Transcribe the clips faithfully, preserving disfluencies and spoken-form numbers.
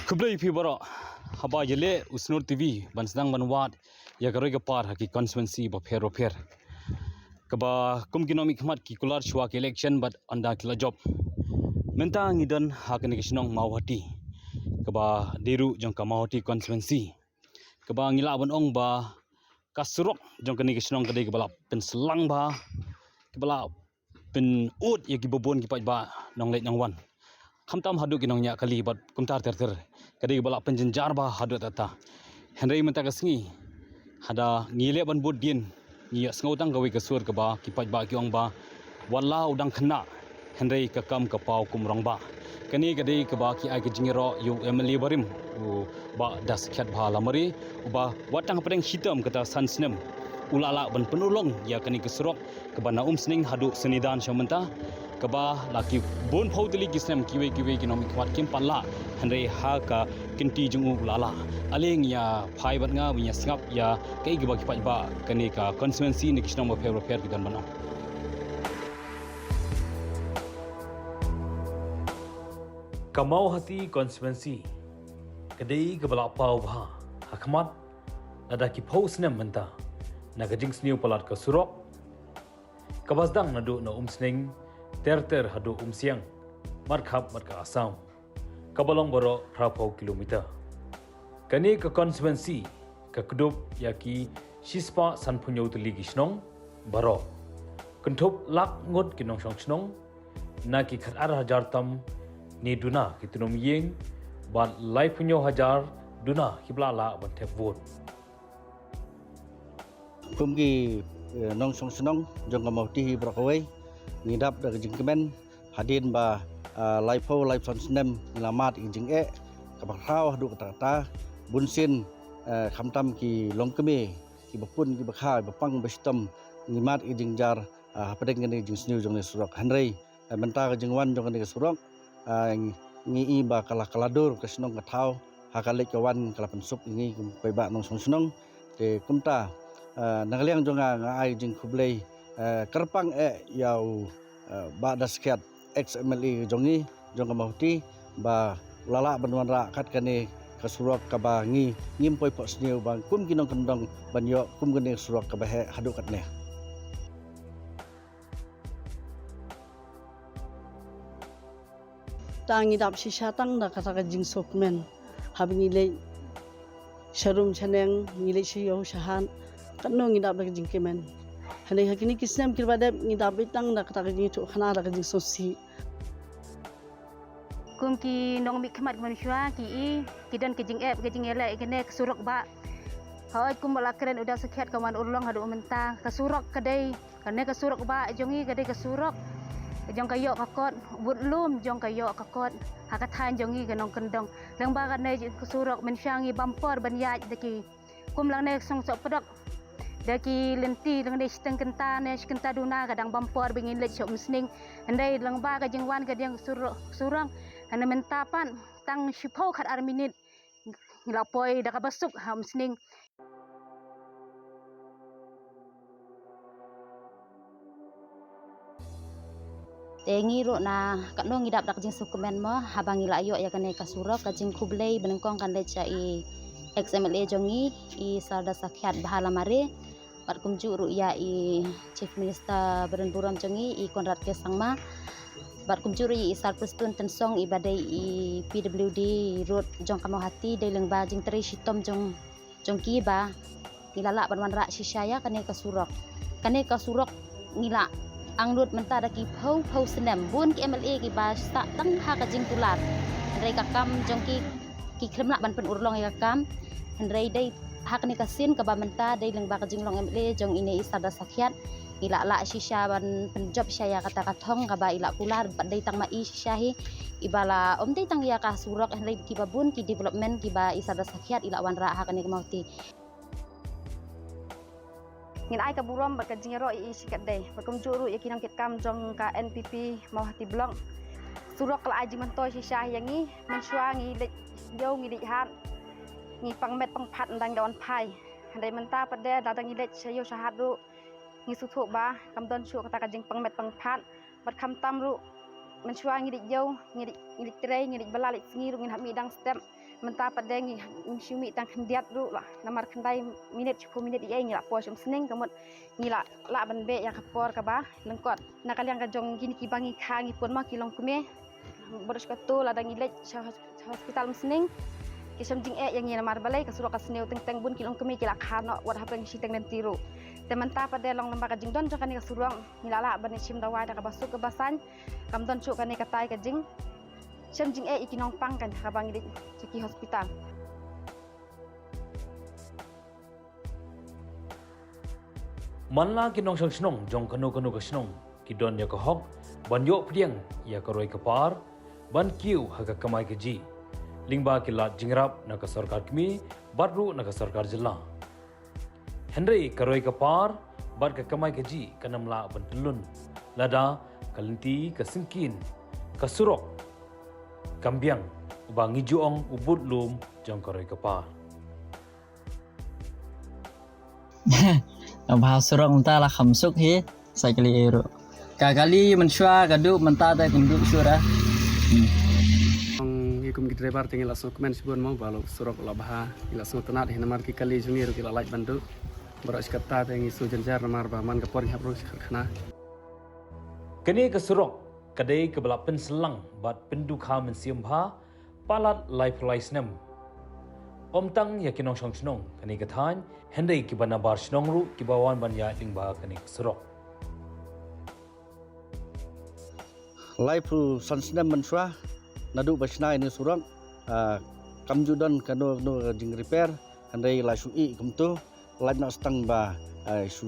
Khublei phi baroh. Haba ïaleh u Snor T V ban sdang ban wad ïa ka roi ka par ha ki constituency bapher bapher, kaba kum ki nongmihkhmat ki kular shuwa ki election bad ynda ki la jop. Mynta ngi don ha kane ka shnong Mawhati, kaba dei ruh jong ka Mawhati constituency, kaba ngi lah ban ong ba ka surok jong kane ka shnong ka dei kaba la pynslang bha, kaba la pynut ïa kiba bun ki paidbah nongleit nongwan, khamtam haduh ki nongñiah kali bad kumta ter ter. Ka dei kaba la pynjynjar bha haduh katta. Hynrei mynta ka sngi, haba ngi leh ban bud dien, ngi ïohsngew tang kawei ka sur kaba ki paidbah ki ong ba wat la u dang khynnah, hynrei ka kam ka paw kum rangbah. Kane ka dei kaba ki ai ka jingïaroh ïa u M L A barim, u Bah Daskhiat Bha Lamare, uba wat tang hapdeng shitom kata san snem u la lah ban pynurlong ïa kane ka surok kaba na Umsning haduh Sonidan sha mynta, kaba la ki bun phew tylli ki snem kiwei kiwei ki nongmihkhmat kim pat lah, hynrei ha ka kynti jong u la lah. Ale ngi ïa phai bad nga ban ïa sngap ïa kaei kaba ki paidbah kane ka constituency ne ki shnong bapher bapher ki don ban ong. Ka Mawhati constituency ka dei kaba la paw bha ha khmat lada ki phew snem mynta na ka jingsniew palat ka surok kaba sdang naduh na Umsning ter ter haduh Umsiang, markhap bad ka Assam, kaba long baroh phra phew kilometer. Kane ka constituency ka kdup ïa ki shispah sanphew hynñiew tylli ki shnong baroh, kynthup lak ngut ki nongshong shnong, na ki khatar hajar tam ne duna ki tnum ïing, bad laiphew hynñiew hajar duna kiba la lah ban thep vote. Kum ki, eh, nongshong shnong jong ka Mawhati hi baroh kawei, ngi dap da ka jingkmen hadien ba, ah, laiphew laiphew san snem ngi la mad ïa ka jingeh kaba khraw haduh katta katta, bunsien, eh, khamtam ki longkmie, kiba pun kiba kha, kiba pang ba shitom, ngi mad ïa ka jingjar, ah, hapdeng kane ka jingsniew jong kane ka surok. Hynrei, eh, mynta ka jingwan jong kane ka surok, ah, ngi i ba ka la, ka la dur ka shnong ka thaw ha ka leit ka wan, ka la pynsuk ïa ngi kum paidbah nongshong shnong. Te kumta, ah, na ka liang jong nga, nga ai jingkhublei, eh, kyrpang eh ïa u, eh, Bah Daskhiat, ex M L A jong ngi, jong ka Mawhati, ba u la lah ban wanrah kat kane ka surok kaba ngi ngim poi phohsniew ba kum ki nongkyndong ban ïoh kum kane ka surok kaba heh haduh katne. Tang ngi dap shisha tang da kata ka jingsngewkmen. Haba ngi leit sha rum sha neng, ngi leit sha ïew sha hat, katno ngi dap da ka jingkmen. Hynrei ha kine ki snem kiba dep ngi dap beit tang da kata ka jingïathuhkhana da ka jingsngewsih. Kum ki nongmihkhmat ki mynshuwa ki i, ki don ka jingeh, ka jingeh leh ïa kane ka surok ba, hooid, kumba la kren u Daskhiat, ka wan urlong haduh mynta, ka surok ka dei, kane ka surok ba jong ngi ka dei ka surok jong ka ïoh ka kot, bad lum jong ka ïoh ka kot ha ka thaiñ jong ngi ka nongkyndong. Lyngba kane ka surok mynshuwa ngi bam por ban ïaid da ki kum lane ka song sohpdok, da ki lynti lane shiteng kynta ne shi kynta duna ka dang bam por ba ngin leit sha Umsning. Hynrei lyngba ka jingwan ka diang ka surok, surok, hynrei mynta pat tang shiphew khatar minit ngi la poi da kaba suk ha Umsning. Te ngi ruh na katno ngi dap da ka jingsngewkmen mo, haba ngi la ïoh ïa kane ka surok. Ka jingkhublei banyngkong kan leit sha i ex M L A jong ngi, i Sir Daskhiat Bha Lamare, bad kumjuh ruh ïa i Chief Minister barim burom jong ngi, i Conrad K Sangma, bad kumjuh ruh ïa i Sir Prestone Tynsong, iba dei i P W D Road jong ka Mawhati, dei lyngba jingtrei shitom jong jong ki ba ngi la lah ban wanrah shisha ïa kane ka surok. Kane ka surok ngi la angnud mynta da ki phew phew snem, bun ki M L A kiba sah tang ha ka jingkular, hynrei ka kam jong ki, ki khlem lah ban pynurlong ïa ka kam. Hynrei dei ha kane ka sien kaba mynta dei lyngba ka jinglong M L A jong ine i Sir Daskhiat, ngi la lah shisha ban pynjop shisha ïa kata ka thong kaba i la kular, bad dei tang ma i shisha hi iba la, ym dei tang ïa ka surok, hynrei kiba bun ki development kiba i Sir Daskhiat i la wanrah ha kane ka Mawhati. Ngin ai ka burom bad ka jingïaroh ïa i shikatdei, bad kumjuh ruh ïa ki nongkitkam jong ka N P P Mawhati Block. Surok ka la ai jingmyntoi shisha ïa ngi, mynshuwa ngi leit ïew ngi leit hat, ngi pang met pang phad ynda ngi la wan phai. Hynrei mynta pat de, lada ngi leit sha ïew sha hat ruh, ngi sngewthuh ba kam don shuh kata ka jingpang met pang phad. Bad khamtam ruh Mynshuwa ngi dei ïew, ngi dei, ngi dei trei, ngi dei bala leit sngi ruh ngin hap mih dang step. Mynta pat de ngi, ngi shu mih tang khyndiat ruh lah. Namar khyndai minit, shiphew minit ïa ngi la poi sha Umsning, ka mut ngi la lah ban beh ïa ka por kaba lyngkot. Na ka liang ka jong kine kiba ngi kha ngi pun ma ki longkmie. Baroh shi katta lada ngi leit sha hos-, sha hospital Umsning, ki shem jingeh ïa ngi namar balei ka surok ka sniew teng teng, bun ki longkmie ki la kha noh wat hapdeng shiteng lynti ruh. Te mynta pat de long namar ka jingdon jong kane ka surok ngi la lah ban ïashim dawai da kaba suk kaba saiñ. Kam don shuh kane katai ka jing shem jingeh ïa ki nongpang kan haba ngi dei sha ki hospital. Man la ki nongshong shnong jong kano kano ka shnong ki don ïa ka hok ban ïoh pdiang ïa ka roi ka par ban kiew ha ka kamai kajih lyngba ki lad jingïarap na ka sorkar kmie bad ruh na ka sorkar jylla. Hynrei ka roi ka par bad ka kamai kajih kan ym lah ban tyllun lada ka lynti ka syngkien, ka surok kam biang, uba ngi ju ong u budlum jong ka roi ka par. Bha surok mynta la kham suk hi. Sa kali eru. Ka kali mynshuwa ka duh mynta te kum duh shuh ra. Hmm. Ong ngi kum ki driver te ngi la sngewkmen shibun mo ba la surok la bha, ngi la sngewtynnat hi namar ki kali jong ngi ruh ki la lait ban duh. Baroh shi katta te ngi sngew jynjar namar ba man ka por ngi hap rung sha karkhana. Kane ka surok ka dei kaba la pynsalang bad pyndukha mynsiem bha palat laiphew lai snem. Ym tang ïa ki nongshong shnong kane ka thaiñ, hynrei kiba nabar shnong ruh kiba wan ban ïaid lyngba kane ka surok. Laiphew san snem mynshuwa naduh ba shna ïa kane ka surok, ah, kam ju don kano kano ka jing repair, hynrei la shu ïeh kumto. Lait noh tang ba, eh, shu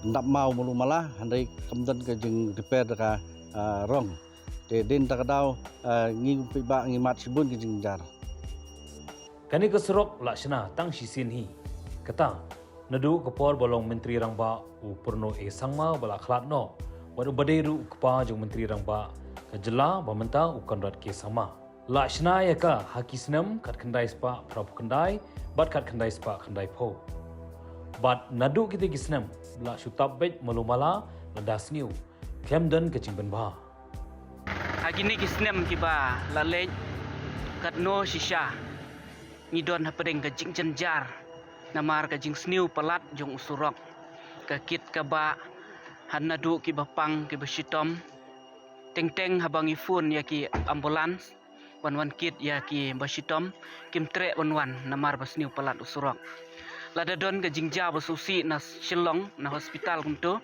ndap maw malu mala, hynrei kam don ka jing repair da ka, eh, rong. Te dei na kata ka daw, eh, ngi kum paidbah ngi mad shibun ka jingjynjar. Kane ka surok la shna tang shisien hi. Kata, naduh ka por ba long Myntri Rangbah u Purno A Sangma ba la khlad noh, bad uba dei ruh u kpa jong Myntri Rangbah ka jylla ba mynta u Conrad K Sangma. La shna ïa ka ha ki snem khatkhyndai spah phra phew khyndai bad khatkhyndai spah khyndai phew. Bad naduh kita ki snem la shu tap beit malu mala lada sniew, khlem don ka jingpynbha. Ha kine ki snem kiba la leit, katno shisha ngi don hapdeng ka jingjynjar namar ka jingsniew palat jong u surok. Ka kit ka bah, ha naduh kiba pang kiba shitom. Teng teng haba ngi phone ïa ki ambulance ban wan kit ïa kiba shitom, kim treh ban wan namar ba sniew palat u surok. Lada don ka jingjia ba sngewsih na Shillong, na hospital kumto,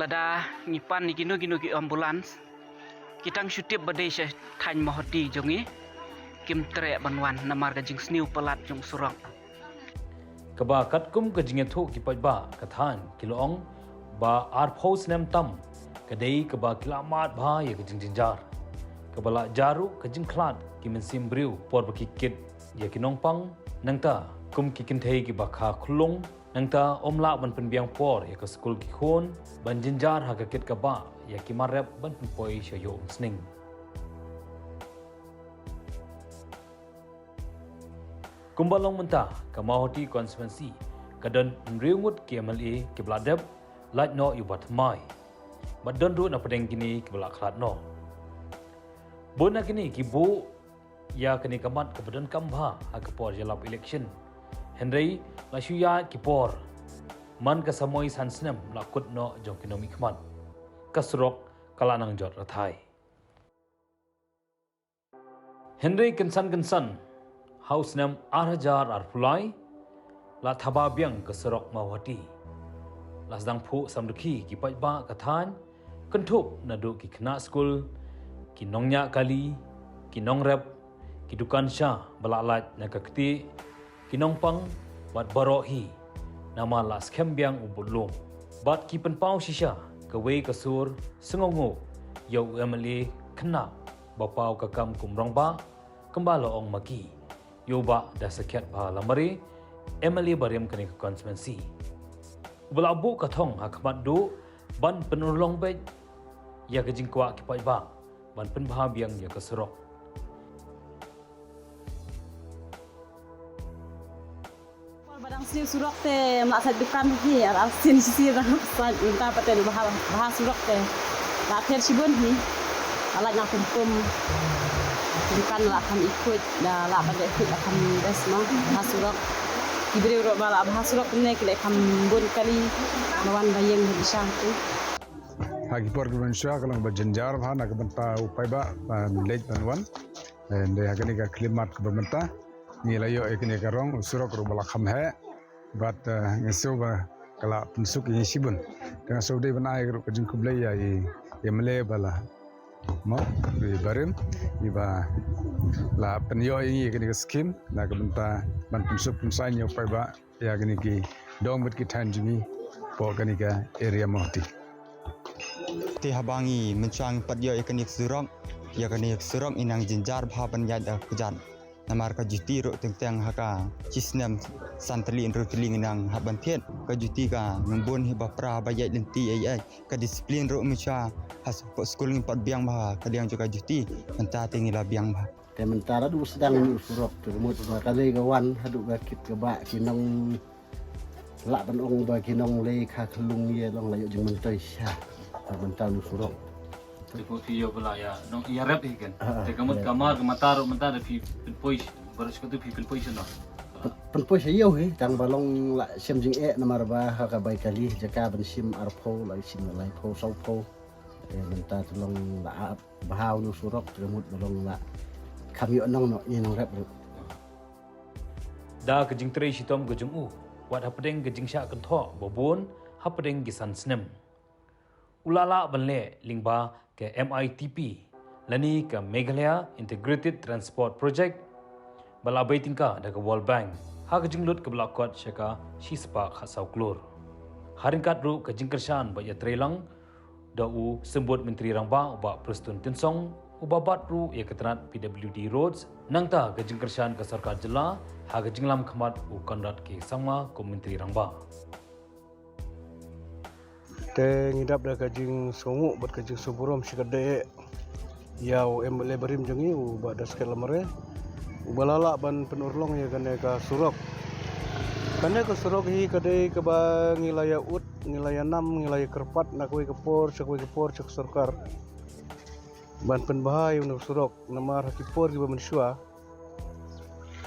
lada ngi pan ïa kino kino ki ambulance, ki tang shu tip ba dei sha thaiñ Mawhati jong ngi, kim treh ban wan namar ka jingsniew palat jong u surok. Kaba katkum ka jingïathuh ki paidbah ka thaiñ ki la ong ba arphew snem tam ka dei kaba ki la mad bha ïa ka jingjynjar. Kaba la jar ruh ka jingkhlad ki mynsiem briew por ba ki kit ïa ki nongpang, nangta kum ki kynthei kiba kha khunlung, nangta ym lah ban pynbiang por ïa ka skul ki khun, ban jynjar ha ka kit ka bah ïa ki mar rep ban pynpoi sha ïew Umsning. Kumba long mynta, ka Mawhati constituency ka don hynriew ngut ki M L A kiba la dep, lait noh ïa u Bah Thymmai. Bad don ruh na pdeng kine kiba la khlad noh. Bun na kine ki buh ïa kane ka mat kaba donkam bha ha ka por ïalap election. Hynrei la shu ïaid ki por, man ka samoi san snem la kut noh jong ki nongmihkhmat. Ka surok ka la nang jot rthai. Hynrei kynsan kynsan, ha u snem ar hajar arphew lai, la thaba biang ka surok Mawhati. La sdang phuh samrkhie ki paidbah ka thaiñ, kynthup naduh ki khynnah skul, ki nongñiah kali, ki nongrep, ki dukan sha ba la lait na ka ktieh, ki nongpang bad baroh hi, namar la skhem biang u budlum. Bad ki pynpaw shisha kawei ka sur sngewnguh ïa u M L A khynnah ba paw ka kam kum rangbah, kumba la ong ma ki, ïa u Bah Dasakhiatbha Lamare, M L A barim kane ka constituency. Uba la buh ka thong ha khmat duh ban pynurlong beit ïa ka jingkwah ki paidbah ban pynbha biang ïa ka surok. Por ba dang sniew surok te ym lah sait dukan hi, ar arsien shisien dang sait, mynta pat te bha, bha surok te la pher shibun hi. Ala nga kum kum. Kum kan la kham ikut da la ba ikut la kham best ma. Ha surok. Ki briew ruh ba la ha surok ne ki la kham bun kali. Ba wan ba ïeng ha bishar tu. Ha ki por ki ban sha ka long ba jynjar bha na ka bynta u paidbah ban leit ban wan. Ynda ha kane ka klimat ka ba mynta ngi la ïoh ïa kane ka rong u surok ruh ba la kham heh. Bad, eh, nga sngew ba ka la pynsuk ïa ngi shibun. Te nga sngew dei ban ai ruh ka jingkhublei ïa i, i M L A ba la, mo, i barim, i ba la pynïoh ïa ngi ïa kane ka skim na ka bynta ban pynsuk pynsan ïa u paidbah ïa kine ki dong bad ki thaiñ jong ngi hapoh kane ka area Mawhati. Te haba ngi mynshuwa ngi pat ïoh ïa kane ka surok, ïa kane ka surok ngi nang jynjar bha ban ïaid da kjat. Namar ka juti ruh teng teng ha ka shi snem san tylli hynriew tylli ngi nang hap ban thied. Ka juti ka nang bun hi ba pra ba ïaid lynti ei ei. Ka disiplin ruh mynshuwa ha s-, skul ngi pat biang bha ka liang jong ka juti. Mynta te ngi la biang bha. Te mynta la du sdang ni u surok te ka mut ba ka dei ka wan haduh ka kit ka ba ki nong lah ban ong ba ki nong lei kha khlung ïa long la ïoh jingmyntoi sha. Ba mynta u surok. Te ko phi ïoh ba la ïa nong ïa rep hi kan. Ah, ah, te ka mut ïa. Ka mar ka mata ruh mynta da phi pynpoi baroh shi katu phi pynpoi sha no. Pyn-, pynpoi sha ïew hi tang ba long la shem jingeh namar ba ha ka bai kali jaka ban shim arphew la shim laiphew sawphew. Eh, mynta te long la ap bha u surok te ka mut ba long la kham ïoh nong noh ïa nong rep ruh. Da ka jingtrei shitom ka jong u wat hapdeng ka jingshah kynthoh ba bun hapdeng ki san snem. U la lah ban leh lyngba ka M I T P lane ka Meghalaya Integrated Transport Project ba la bei tyngka da ka World Bank ha ka jinglut kaba la kot sha ka shispah khatsaw klur. Ha ryngkat ruh ka jingkyrshan ba ïatrei lang da u Symbud Myntri Rangbah u Bah Prestone Tynsong uba bat ruh ïa ka tnat P W D Roads nangta ka jingkyrshan ka sorkar jylla ha ka jinglam khmat u Conrad K Sangma kum Myntri Rangbah. Te ngi dap da ka jingsngewnguh bad ka jingsngewburom shikatdei ïa u M L A barim jong ngi u Bah Daskhet Lamare uba la lah ban pynurlong ïa kane ka surok. Kane ka surok hi ka dei kaba ngi la ïa ud, ngi la ïa nam, ngi la ïa kyrpad na kawei ka por sha kawei ka por sha ka sorkar ban pynbha ïa une u surok namar ha ki por kiba mynshuwa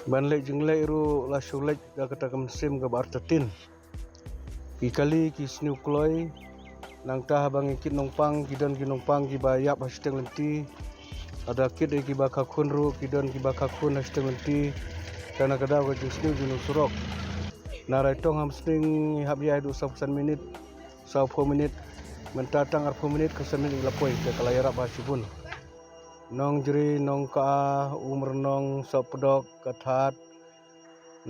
ban leit jingleit ruh la shu leit da kata ka mynsiem kaba artatien. Ki kali ki sniew kloi. Nangta haba ngi kit nongpang ki don ki nongpang kiba ïap ha shiteng lynti. Lada kit ïa kiba kha khun ruh ki don kiba kha khun ha shiteng lynti. Te na ka daw ka jingsniew jong une u surok. Na Raitong ha Umsning ngi hap ïaid haduh sawphew san minit, sawphew minit. Mynta tang arphew minit ka san minit ngi la poi te ka la ïarap ha shibun. Nongjri, Nongka, Umrynong, Sohpdok, ka Thad,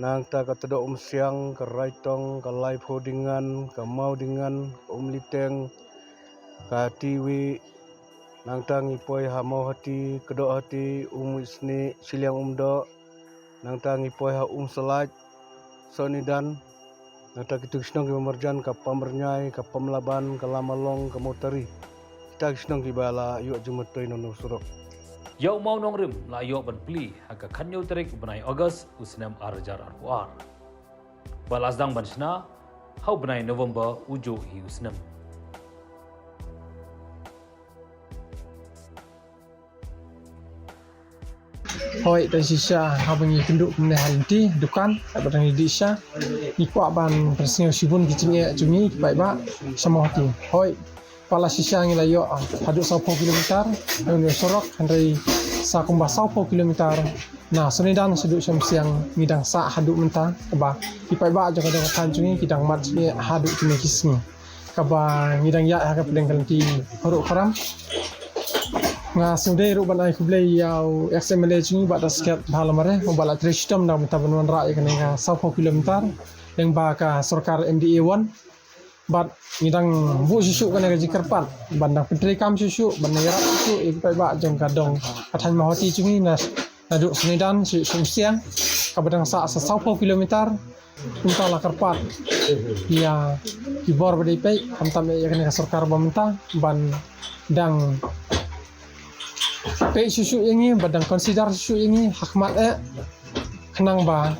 nangta ka Tdoh Umsiang, ka Raitong, ka Laiphew Dingan, ka Mawdingan, ka Umliteng, ka Tiwi, nangta ngi poi ha Mawhati, Kdohati, Umwisni, Shiliang Umdoh, nangta ngi poi ha Umsalaj, Sohnidan, nangta kitu ki shnong kiba marjan ka Pamrnyai, ka Pamlaban, ka Lamalong, ka Mawtari. Kita ki shnong kiba la ïoh jingmyntoi na une u surok. Ïa u mawnongrim la ïoh ban plie ha ka khathynñiew tarik u bnai August u snem ar hajar arphew ar. Ba la sdang ban shna ha u bnai November u juh hi u snem. Hoi, te shisha haba ngi kynduh kumne ha lynti dukan, haba dang ngi dih sha, ngi kwah ban pynsngew shibun ki jingeh jong ngi ki paidbah sha Mawhati. Hoi, pat la shisha ngi la ïoh haduh sawphew kilometer na une u surok, hynrei sa kumba sawphew kilometer na Sohnidan shaduh Umsiang ngi dang sah haduh mynta, kaba ki paidbah jong ka dong ka thaiñ jong ngi ki dang mad jingeh haduh kine ki sngi. Kaba ngi dang ïaid ha ka pdeng ka lynti harum haram. Nga sngewdei ruh ban ai khublei ïa u ex M L A jong ngi Bah Daskhet Lamare, uba la trei shitom da mynta ban wanrah ïa kane ka sawphew kilometer lyngba ka sorkar M D A one. Bad ngi dang buh shuh shuh kane ka jingkyrpad ban dang pyntreikam shuh shuh, ban dang ïarap shuh shuh ïa ki paidbah jong ka dong ka thaiñ Mawhati jong ngi na, naduh Sohnidan shuh shuh Umsiang, kaba dang sah sa sawphew kilometer. Kumta la kyrpad ïa ki bor ba dei peit, khamtam ïa kane ka sorkar ba mynta ban dang peit shuh shuh ïa ngi, ban dang consider shuh shuh ïa ngi ha khmat eh, khnang ba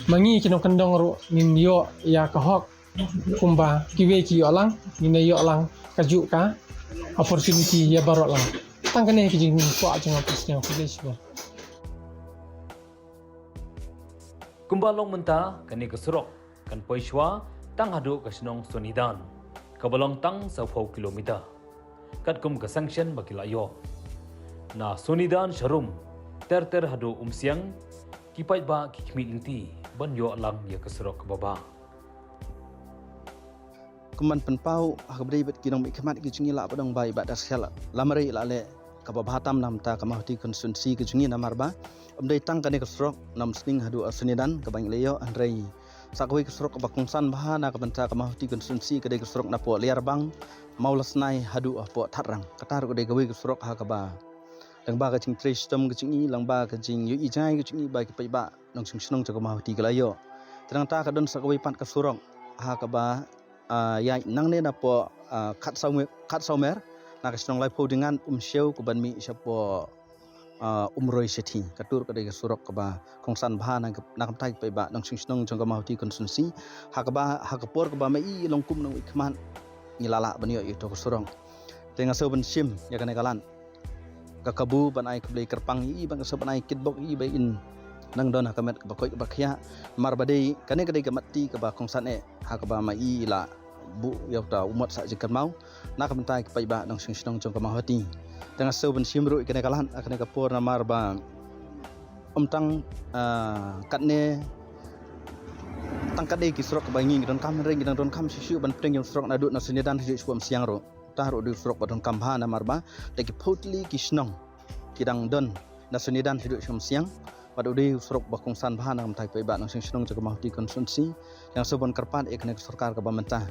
ma ngi ki nongkyndong ruh ngin ïoh ïa ka hok kumba kiwei ki ïoh lang, ngin ïoh lang kajuh ka opportunity ïa baroh lang. Tang kane ka jingkwah jong nga, khublei shibun. Kumba long mynta, kane ka surok kan poi shuwa tang haduh ka shnong Sonidan, kaba long tang sawphew kilometer. Katkum ka sanction ba ki la ïoh na Sonidan Sharum, ter ter haduh Umsiang, ki paidbah ki khmih lynti ban ïoh lang ïa ka surok kaba bha. Kumban pynpaw ha kaba ïadei bad ki nongmihkhmat ki jong ngi, la ba dang bai ba da skhem la mari la leh kaba bha tam na ka bynta ka Mawhati constituency ka jong ngi, namar ba ym dei tang kane ka surok na Umsning haduh Sonidan kaba ngi la ïoh, hynrei sa kawei ka surok kaba kongsan bha na ka bynta ka Mawhati constituency ka dei ka surok napoh Liarbang, Mawlasnai haduh hapoh Thatrang. Kata ruh ka dei kawei ka surok ha kaba lyngba ka jingtrei shitom ka jong ngi, lyngba ka jingïohi jngai ka jong ngi bad ki paidbah nongshong shnong jong ka Mawhati ki la ïoh. Te nangta ka don sa kawei pat ka surok ha kaba, ah, ïaid nangne napoh, ah, Khatsawmer, Khatsawmer, na ka shnong Laiphew Dyngan, Umshew, kaban mih shapoh, ah, Umroi Shithi. Kata ruh ka dei ka surok kaba kongsan bha na ka, na ka bynta ki paidbah nongshong shnong jong ka Mawhati constituency. Ha kaba, ha ka por kaba ma i long kum nongmihkhmat, ngi la lah ban ïoh ïa kato ka surok. Te nga sngewbha ban shim ïa kane ka lad ka kabu ban ai khublei kyrpang ïa i, ban, nga sngewbha ban ai kitbok ïa i ba in nang don ha ka met kaba koit kaba khiah. Namar ba dei kane ka dei ka matti kaba kongsan eh ha kaba ma i la buh ïa uta u mot sah jingkynmaw na ka bynta ki paidbah nongshong shnong jong ka Mawhati. Te nga sngewbha ban shim ruh ïa kane ka lad ha kane ka por, namar ba ym tang, ah, katne, tang katne ki surok kaba ngi ngi donkam, hynrei ngi dang donkam shuh shuh ban pyndonkam ïa u surok naduh na Sonidan haduh shapoh Umsiang ruh. Uta ruh u dei u surok ba donkam bha, namar ba da ki phew tylli ki shnong ki dang don na Sonidan haduh shapoh Umsiang. Bad u dei u surok ba kongsan bha na ka bynta ki paidbah nongshong shnong jong ka Mawhati constituency. Nga sngewbha ban kyrpad ïa kane ka sorkar kaba mynta,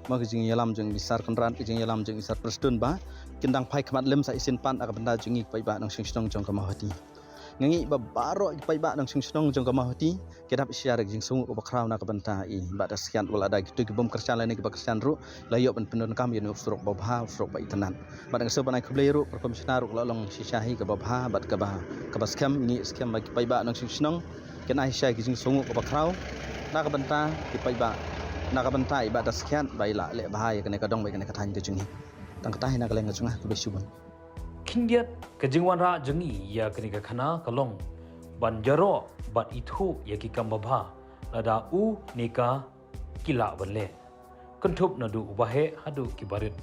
mo, ka jingïalam jong i Sir Conrad, ka jingïalam jong i Sir Prestone ba kin dang phai khmat lem sa shisien pat ha ka bynta jong ngi ki paidbah nongshong shnong jong ka Mawhati. Nga ngeit ba baroh ki paidbah nongshong shnong jong ka Mawhati ki dap shisha da ka jingsngew kaba khraw na ka bynta i Bah Daskhiat, wat la da kito ki bym kyrshan lane kiba kyrshan ruh, la ïoh ban pyndonkam ïa une u surok ba bha, u surok ba itynnad. Bad nga sngewbha ban ai khublei ruh, Commissioner ruh, ka la long shisha hi kaba bha bad kaba, kaba skhem. Ngi skhem ba ki paidbah nongshong shnong kin ai shisha ki jingsngew kaba khraw na ka bynta ki paidbah, na ka bynta i Bah Daskhiat ba i la leh bha ïa kane ka dong bad ïa kane ka thaiñ ka jong ngi. Tang kata hi na ka liang ka jong nga, khublei shibun. Khyndiat ka jingwanrah jong ngi ïa kane ka khana ka long ban ïaroh bad ithuh ïa ki kam babha lada u ne ka ki lah ban leh. Kynthup naduh u baheh haduh ki barit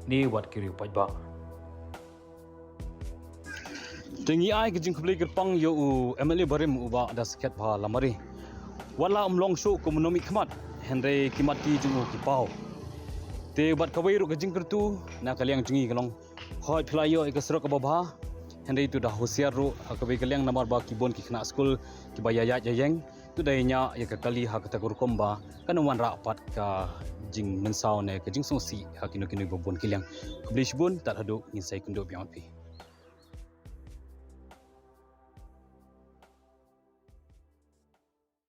ne wat ki riew paidbah. Te ngi ai ka jingkhublei kyrpang ïa u M L A barim u Bah Daskhiat Pha Lamare. Wat la um long shuh kum u nongmihkhmat, hynrei ki mat ki jong u ki paw. Te bad kawei ruh ka jingkyrkhu na ka liang jong ngi ka long, hooid phi la ïoh ïa ka surok kaba bha, hynrei to da husiar ruh ha kawei ka liang namar ba ki bun ki khynnah skul kiba ïaid ïaid ïeng, to da ïa ñiah ïa ka kali ha kata ka rukom ba kan wanrah pat ka jingmynsaw ne ka jingsngewsih ha kino kino ba bun ki liang. Khublei shibun, tad haduh ngin sa ïakynduh biang bad phi.